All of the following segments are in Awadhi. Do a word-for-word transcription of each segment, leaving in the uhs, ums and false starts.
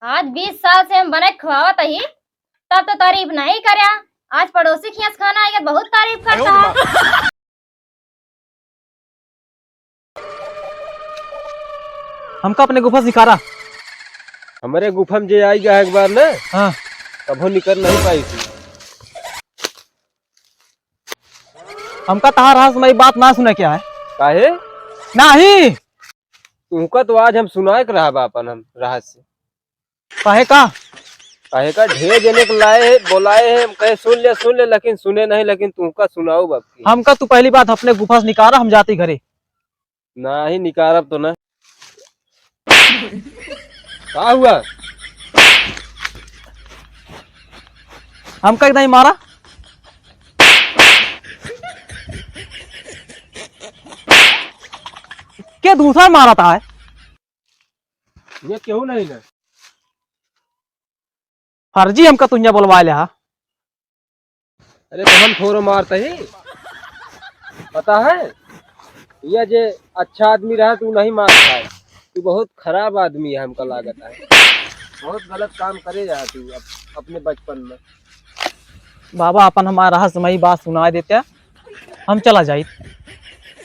आज बीस साल से हम बने खवावत ही, तब तो तारीफ नहीं करया। आज पड़ोसी के यहाँ से खाना आइगा, बहुत तारीफ करता है। हमका अपने गुफा से निकारा। हमरे गुफा में जे आइगा एक बार ना, हाँ। कभो निकर नहीं पाई थी। हमका तहार रहस्यमयी बात ना सुने क्या है? काहे? नाही। तुमका तो आज हम सुनाए के रहा बा अपन हम रहस्य। काहे का? काहे का? ढेर जने के लाए है, बोलाए है, हम कहे सुन ले, सुन ले, लेकिन सुने नहीं, लेकिन तुमका सुनाऊ बाप की। हमका तू पहली बात अपने गुफा से निकारा, हम जाती घरे। नाही निकारब तो ना। का हुआ? हमका एकदम ही मारा। के दूसरा मारा था है? ये केहू नहीं ना। फर्जी हमका तुझे बोलवा ले हा। अरे तो हम थोड़ो मारते ही, पता है, ये जे अच्छा आदमी रहा तू नहीं मारता है, तू बहुत खराब आदमी है हमका लागत है, बहुत गलत काम करे रहा तू अप-, अपने बचपन में। बाबा अपन हमारा रहस्यमयी बात सुनाए देते, हम चला जाई।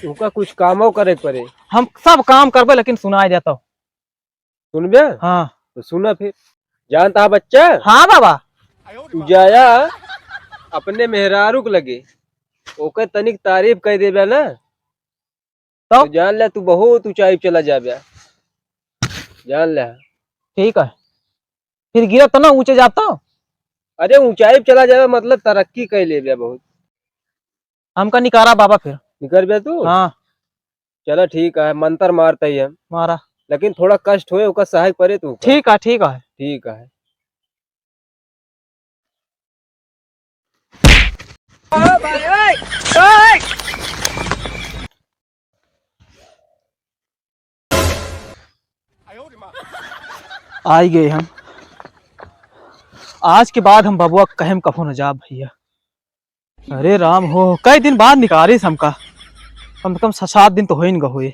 तुमका कुछ कामो करे के पड़े। हम सब काम करबे लेकिन सुनाए देता। सुनबे? हाँ। तो सुना फिर। जानता है बच्चा? हाँ बाबा। तू जाया अपने मेहरारू के लगे, ओकर तनिक तारीफ कर देबे ना, तो? तो जान ले तू बहुत ऊंचाई पे चला जाबे। जान ले। ठीक है। फिर गिरब तो ना, ऊंचे जाब तो? अरे ऊंचाई पे चला जाबे मतलब तरक्की कर लेबे बहुत। हमका निकारा बाबा फिर। निकरबे तू? हाँ। चला ठीक है, मंतर मारता ही हम। मारा। लेकिन थोड़ा कष्ट होए, ओका सहाय परे तू। ठीक है, ठीक है। ठीक है। आई गए हम। आज के बाद हम बबुआ कहेम कभो न जाब भैया। अरे राम हो, कई दिन बाद निकालिस हमका, कम से कम छ-, सात दिन तो होइन ग होए।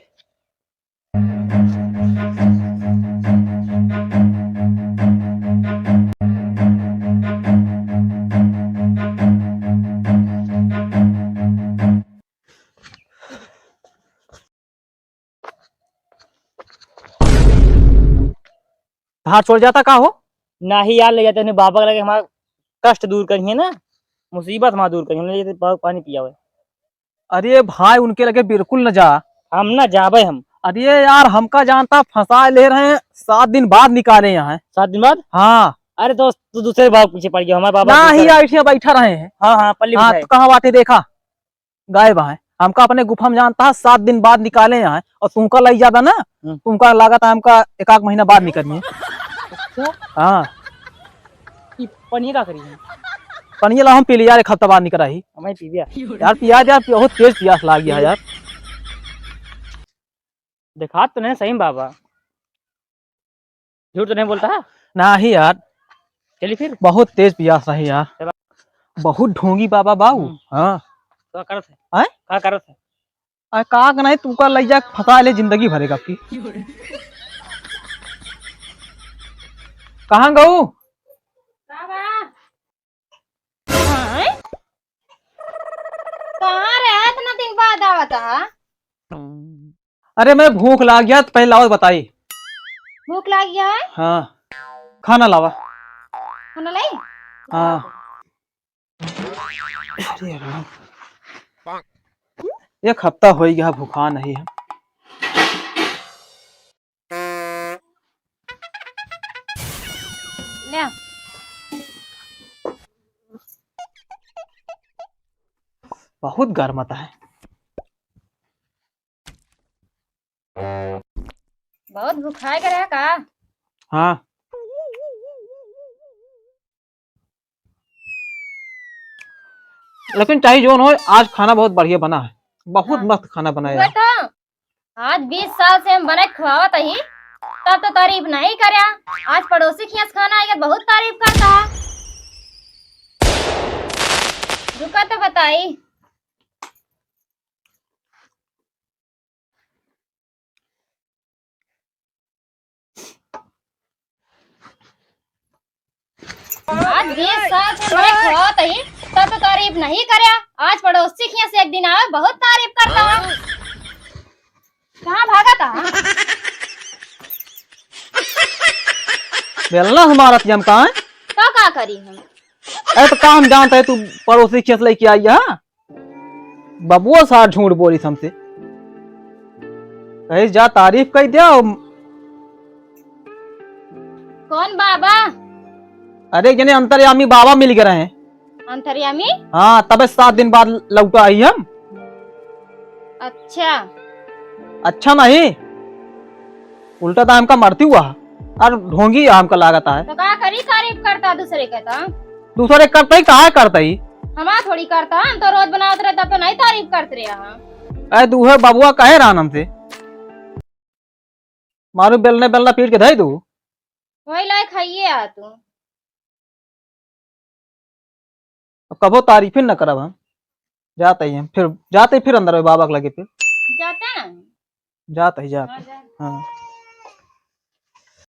धार छोड़ जाता का हो? नाही यार, ले जाते हैं बाबा के लगे, हमारा कष्ट दूर करिए ना, मुसीबत हमारा दूर करिए, ले जाते बाबा को पानी पियावे। अरे भाई, उनके लगे बिल्कुल न जा। हम ना जाबे हम। अरे यार, हमका जानता फंसा ले रहे हैं, सात दिन बाद निकाले यहाँ। सात दिन बाद? हाँ। अरे दोस्त, तू दूसरे बाबा के पीछे पड़ गया, हमारे बाबा ना दूसरा ही है। ऐसे बैठा रहे हैं। हाँ, हाँ, पल्ली हाँ, बिछाए। तो कहाँ बाटे देखा? गायब है। हमका अपने गुफा में जानता है, सात दिन बाद निकाले यहाँ, और तुमका लई जाबे ना, हम्म। तुमका लागत है हमका एक आध महीना बाद निकलनी है। अच्छा? हाँ। ई पनिया का करी है? पनिया ला हम पी ली यार, एक हफ्ता बाद निकल आई। हमें पी गया। यार पिया दे यार, बहुत तेज प्यास लाग गया है यार। दिखात तो नहीं सही में बाबा, झूठ तो नहीं बोलता है? नाही यार। चली फिर। बहुत तेज पियास रही यार। चला। बहुत ढोंगी बाबा बाऊ। हम्म। हाँ। का करत है? आय? का करत है? आ, का के नहीं, तुमका लई जा फंसा ले जिंदगी भरे का आपकी। कहाँ गऊ? बाबा। हाँ? कहाँ रहा, इतना दिन बाद आवत हा? अरे, मैं भूख लाग गया, तो पहले लाओ बताई। भूख लाग गया है? हाँ, खाना लावा। खाना लाई? हाँ। अरे राम, एक हफ्ता हो गया भूखा नहीं है। ले। बहुत गर्म आता है। बहुत भुखाए के रहा का? हाँ। लेकिन चाहे जोन हो, आज खाना बहुत बढ़िया बना है, बहुत हाँ। मस्त खाना बनाया है। तो आज बीस साल से हम बने खवावत ही, तब तो तारीफ नहीं करया। आज पड़ोसी के यहाँ से खाना आइगा, बहुत तारीफ करता है। रुका तो बताई। बीस साल से मैं खवात ही, तब तो तारीफ नहीं करया। आज पड़ोसी खिया से एक दिन आवे, बहुत तारीफ करता है। कहाँ भागत है? बेलना से मारत ही हम कहाँ? तो का करी हम? अरे तो का हम जानत ही तू पड़ोसी खिया से लेके आई है? बबुआ सार झूठ बोलिस हमसे। कहे जा तारीफ कइ द्या। कौन बाबा? अरे जने अंतर्यामी बाबा मिल गए रहे। अंतर्यामी? हाँ, तबे सात दिन बाद लौटा आई हम। अच्छा। अच्छा नहीं, उल्टा तो हमका मरती हुआ और ढोंगी हमका लागत है। तो का करी, तारीफ करता दूसरे के तो। दूसरे करता ही, कहाँ करता ही? हमार थोड़ी करता, हम तो रोज बनावत रहे तब तो नहीं तारीफ करत रहे हम। अरे तू है बबुआ कहे रहन हमसे, मारू बेलने बेलना पीट के धई दू। वही लायक है ये आ तू। अब कबो तारीफ ही न करब हम। जात ही हम, फिर जात ही फिर अंदर बाबा के लगे फिर। जाता है? जात ही, जात हाँ, ही। जा। हाँ।